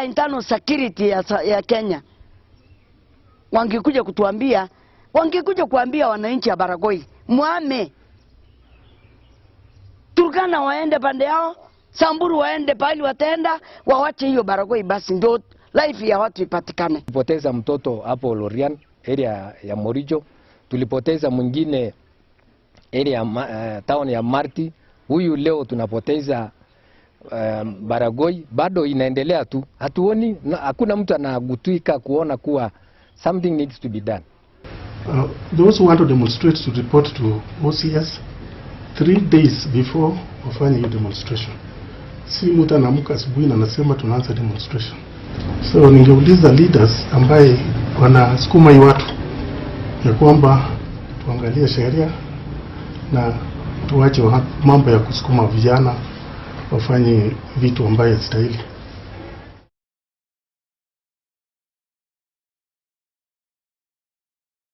Internal Security ya Kenya wangekuja kutuambia, wangekuja kuambia wananchi wa Baragoi mwame, Turkana waende pande yao, Samburu waende pahali wataenda, wawache hiyo Baragoi basi, ndio life ya watu ipatikane. Tulipoteza mtoto hapo Lorian, area ya Morijo, tulipoteza mwingine area ya town ya Marti. Huyu leo tunapoteza Baragoi, bado inaendelea tu, hatuoni, hakuna mtu anagutuika kuona kuwa something needs to be done. Those who want to demonstrate to report to OCS 3 days before wafanye hiyo demonstration. Si mtu anaamka asubuhi na anasema tunaanza demonstration. So ningeuliza leaders ambaye wanasukuma hii watu ya kwamba tuangalie sheria na tuache mambo ya kusukuma vijana wafanye vitu ambaye stahili.